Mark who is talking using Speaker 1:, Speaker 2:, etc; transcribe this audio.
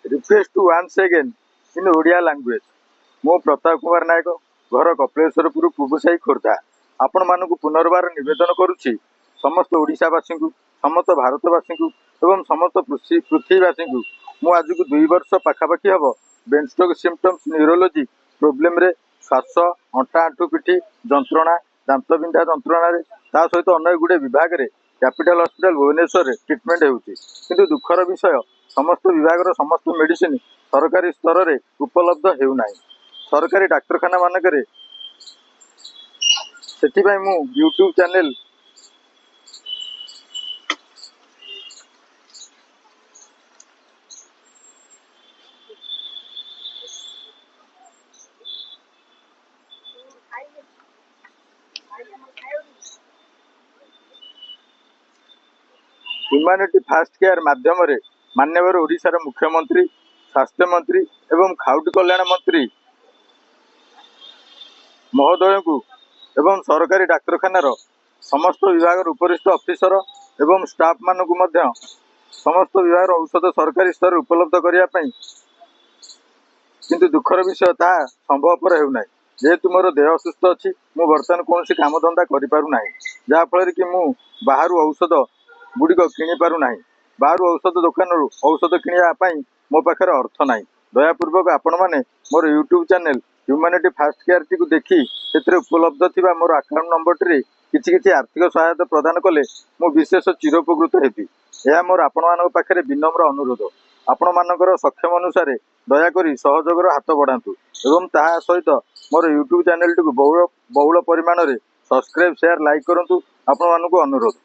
Speaker 1: Request to once again in Odia language. ମୁଁ ପ୍ରତାପ କୁମାର ନାୟକ, ଘର କପିଳେଶ୍ୱରପୁର, ପୁବୁସାହି, ଖୋର୍ଦ୍ଧା। ଆପଣମାନଙ୍କୁ ପୁନର୍ବାର ନିବେଦନ କରୁଛି, ସମସ୍ତ ଓଡ଼ିଶାବାସୀଙ୍କୁ, ସମସ୍ତ ଭାରତବାସୀଙ୍କୁ ଏବଂ ସମସ୍ତ ପୃଥିବୀବାସୀଙ୍କୁ। ମୁଁ ଆଜକୁ 2 ବର୍ଷ ପାଖାପାଖି ହେବ ବ୍ରେନ୍ ଷ୍ଟ୍ରୋକ୍ ସିମ୍ପଟମ୍ସ, ନ୍ୟୁରୋଲୋଜି ପ୍ରୋବ୍ଲେମରେ, ଶ୍ୱାସ, ଅଣ୍ଟା, ଆଣ୍ଠୁ, ପିଠି ଯନ୍ତ୍ରଣା, ଦାନ୍ତ ବିନ୍ଧା ଯନ୍ତ୍ରଣାରେ, ତା ସହିତ ଅନେକ ଗୁଡ଼ିଏ ବିଭାଗରେ କ୍ୟାପିଟାଲ ହସ୍ପିଟାଲ ଭୁବନେଶ୍ୱରରେ ଟ୍ରିଟମେଣ୍ଟ ହେଉଛି। କିନ୍ତୁ ଦୁଃଖର ବିଷୟ, ସମସ୍ତ ବିଭାଗର ସମସ୍ତ ମେଡ଼ିସିନ ସରକାରୀ ସ୍ତରରେ ଉପଲବ୍ଧ ହେଉନାହିଁ ସରକାରୀ ଡାକ୍ତରଖାନା ମାନଙ୍କରେ। ସେଥିପାଇଁ ମୁଁ YouTube channel humanity first care ମାଧ୍ୟମରେ ମାନ୍ୟବର ଓଡ଼ିଶାର ମୁଖ୍ୟମନ୍ତ୍ରୀ, ସ୍ୱାସ୍ଥ୍ୟମନ୍ତ୍ରୀ ଏବଂ ଖାଉଟି କଲ୍ୟାଣ ମନ୍ତ୍ରୀ ମହୋଦୟଙ୍କୁ ଏବଂ ସରକାରୀ ଡାକ୍ତରଖାନାର ସମସ୍ତ ବିଭାଗର ଉପରିସ୍ଥ ଅଫିସର ଏବଂ ଷ୍ଟାଫ୍ମାନଙ୍କୁ ମଧ୍ୟ ସମସ୍ତ ବିଭାଗର ଔଷଧ ସରକାରୀ ସ୍ତରରେ ଉପଲବ୍ଧ କରିବା ପାଇଁ। କିନ୍ତୁ ଦୁଃଖର ବିଷୟ, ତାହା ସମ୍ଭବପର ହେଉନାହିଁ। ଯେହେତୁ ମୋର ଦେହ ଅସୁସ୍ଥ ଅଛି, ମୁଁ ବର୍ତ୍ତମାନ କୌଣସି କାମଧନ୍ଦା କରିପାରୁନାହିଁ, ଯାହାଫଳରେ କି ମୁଁ ବାହାରୁ ଔଷଧ ଗୁଡ଼ିକ କିଣିପାରୁନାହିଁ। ବାହାରୁ ଔଷଧ ଦୋକାନରୁ ଔଷଧ କିଣିବା ପାଇଁ ମୋ ପାଖରେ ଅର୍ଥ ନାହିଁ। ଦୟାପୂର୍ବକ ଆପଣମାନେ ମୋର ୟୁଟ୍ୟୁବ୍ ଚ୍ୟାନେଲ୍ ହ୍ୟୁମାନିଟି ଫାଷ୍ଟ କେୟାରଟିକୁ ଦେଖି ସେଥିରେ ଉପଲବ୍ଧ ଥିବା ମୋର ଆକାଉଣ୍ଟ ନମ୍ବରଟିରେ କିଛି କିଛି ଆର୍ଥିକ ସହାୟତା ପ୍ରଦାନ କଲେ ମୁଁ ବିଶେଷ ଚିରୋପକୃତ ହେବି। ଏହା ମୋର ଆପଣମାନଙ୍କ ପାଖରେ ବିନମ୍ର ଅନୁରୋଧ। ଆପଣମାନଙ୍କର ସକ୍ଷମ ଅନୁସାରେ ଦୟାକରି ସହଯୋଗର ହାତ ବଢ଼ାନ୍ତୁ ଏବଂ ତାହା ସହିତ ମୋର ୟୁଟ୍ୟୁବ୍ ଚ୍ୟାନେଲଟିକୁ ବହୁଳ ବହୁଳ ପରିମାଣରେ ସବସ୍କ୍ରାଇବ୍, ସେୟାର, ଲାଇକ୍ କରନ୍ତୁ, ଆପଣମାନଙ୍କୁ ଅନୁରୋଧ।